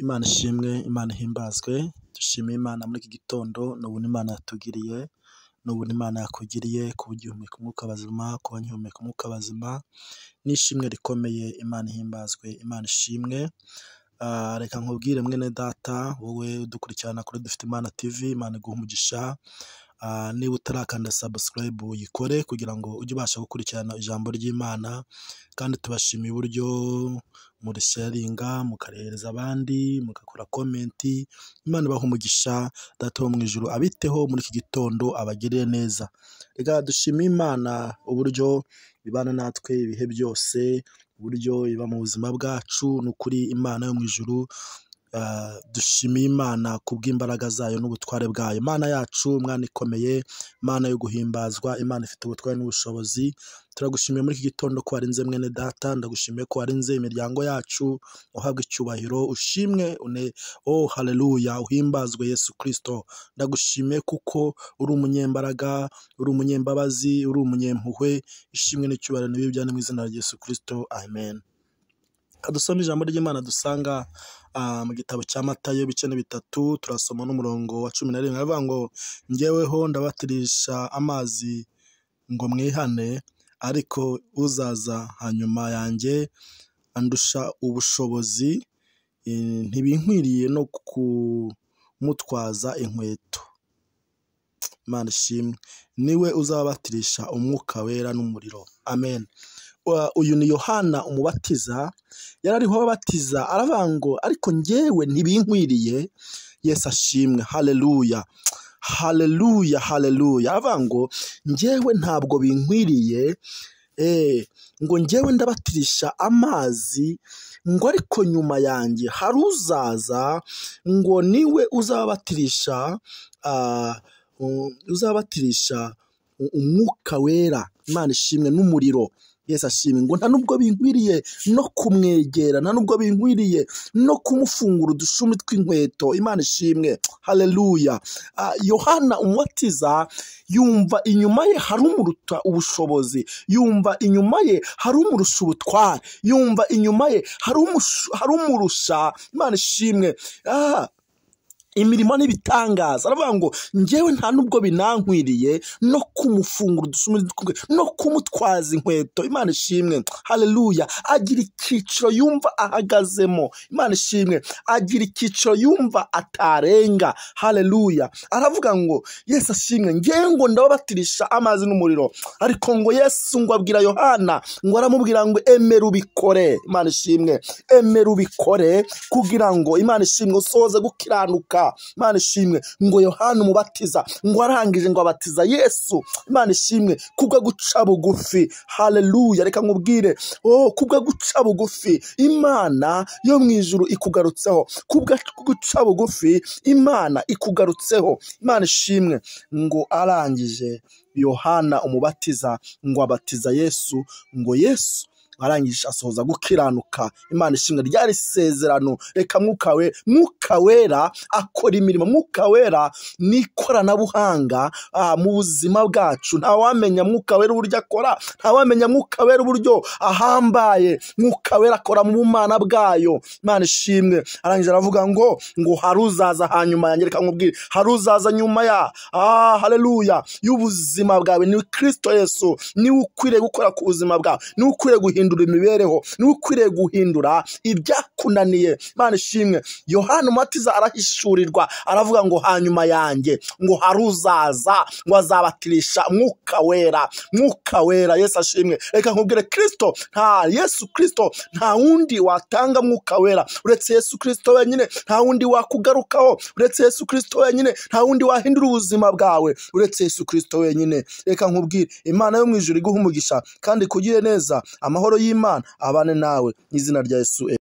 Imana ishimwe, Imana ihimbazwe, dushimiye Imana muri iki gitondo, ni ubuntu Imana yatugiriye, ni ubuntu Imana yakugiriye kuba ugihumeka umwuka w'abazima, kuba ngihumeka umwuka w'abazima, ni ishimwe rikomeye, Imana ihimbazwe, Imana ishimwe. Reka nkubwire mwene data, wowe udukurikirana kuri Dufite Imana TV, Imana iguhe umugisha. Niba utarakanda subscribe uyikore kugira ngo ujye ubasha gukurikirana ijambo ry'Imana, kandi tubashimiye uburyo murisharinga, mukarehereza abandi, mugakora comment. Imana ibahe umugisha, Data wo mu ijuru abiteho muri iki gitondo, abagirire neza. Reka dushime Imana uburyo ibana natwe ibihe byose, uburyo iba mu buzima bwacu. Ni ukuri Imana yo mu ijuru, dushimiye Imana kubw'imbaraga zayo n'ubutware bwayo. Imana yacu, Imana ikomeye, Imana yo guhimbazwa, Imana ifite ubutware n'ubushobozi, turagushimiye muri iki gitondo ko warinze mwene data, ndagushimiye ko warinze imiryango yacu, uhabwe icyubahiro, ushimwe, une, oh haleluya, uhimbazwe Yesu Kristo. Ndagushimiye kuko uri umunyembaraga, uri umunyembabazi, uri umunyempuhwe, ishimwe n'icyubahiro nibibe ibyawe mu izina rya Yesu Kristo, amen. Dusome ijambo ry'Imana dusanga mu gitabo cya Matayo ibice ni 3, turasoma n'umurongo wa 11. Aravuga ngo njyeweho ndabatirisha amazi ngo mwihane, ariko uzaza hanyuma yanjye andusha ubushobozi, ntibinkwiriye no kumutwaza inkweto. Imana ishimwe, niwe uzabatirisha umwuka wera n'umuriro. Amen. Uyu ni Yohana umubatiza, yarariho abatiza, aravuga ngo ariko njyewe ntibinkwiriye. Yesu ashimwe, haleluya, haleluya, haleluya. Aravuga ngo njyewe ntabwo binkwiriye, ngo njyewe ndabatirisha amazi, ngo ariko nyuma yanjye hari uzaza, ngo niwe uzabatirisha, uzabatirisha umwuka wera. Imana ishimwe, n'umuriro. Yesu ashimwe, ngo nta nubwo binkwiriye no kumwegera, nta nubwo binkwiriye no kumufungura udushumi tw'inkweto. Imana ishimwe, haleluya. Yohana umubatiza yumva inyuma ye hari umuruta ubushobozi, yumva inyuma ye hari umurusha ubutware, yumva inyuma ye hari umurusha. Imana ishimwe, imirimo n'ibitangaza. Aravuga ngo njyewe nta nubwo binankwiriye no kumufungura udushumi tw'inkweto, no kumutwaza inkweto. Imana ishimwe, haleluya. Agira icyiciro yumva ahagazemo. Imana ishimwe, agira icyiciro yumva atarenga. Haleluya. Aravuga ngo Yesu ashimwe, njyewe ngo ndababatirisha amazi n'umuriro, ariko ngo Yesu ngo abwira Yohana, ngo aramubwira ngo emera ubikore. Imana ishimwe, emera ubikore kugira ngo Imana ishimwe usohoze gukiranuka. Imana ishimwe, ngo Yohana umubatiza ngo arangije ngo abatiza Yesu. Imana ishimwe kubwo guca bugufi. Haleluya. Reka nkubwire, oh, kubwo guca bugufi Imana yo mu ijuru ikugarutseho, kubwo guca bugufi Imana ikugarutseho. Imana ishimwe, ngo arangije Yohana umubatiza ngo abatiza Yesu, ngo Yesu arangije asohoza gukiranuka. Imana ishimwe, ryari isezerano. Reka mwuka wera akora imirimo. Mwuka wera ni ikoranabuhanga mu buzima bwacu. Ntawamenya mwuka wera uburyo akora, ntawamenya mwuka wera uburyo ahambaye. Mwuka wera akora mu bumana bwayo. Imana ishimwe, arangije aravuga ngo haruzaza hanyuma yanjye. Reka nkubwire, haruzaza nyuma ya haleluya y'ubuzima bwawe ni Kristo Yesu. Niwe ukwiriye gukora ku buzima bwawe, niwe ukwiriye guhindura imibereho, niwe ukwiriye guhindura ibyakunaniye. Imana ishimwe, Yohana umubatiza arahishurirwa, aravuga ngo hanyuma yanjye ngo haruzaza, ngo azabatirisha mwuka wera, mwuka wera. Yesu ashimwe. Reka nkubwire, Kristo nta Yesu Kristo nta wundi watanga mwuka wera uretse Yesu Kristo wenyine. Nta wundi wakugarukaho uretse Yesu Kristo wenyine. Nta wundi wahindura ubuzima bwawe uretse Yesu Kristo wenyine. Reka nkubwire, Imana yo mu ijuru iguhe umugisha kandi ikugire neza. Amahoro y'Imana abane nawe mu izina rya Yesu.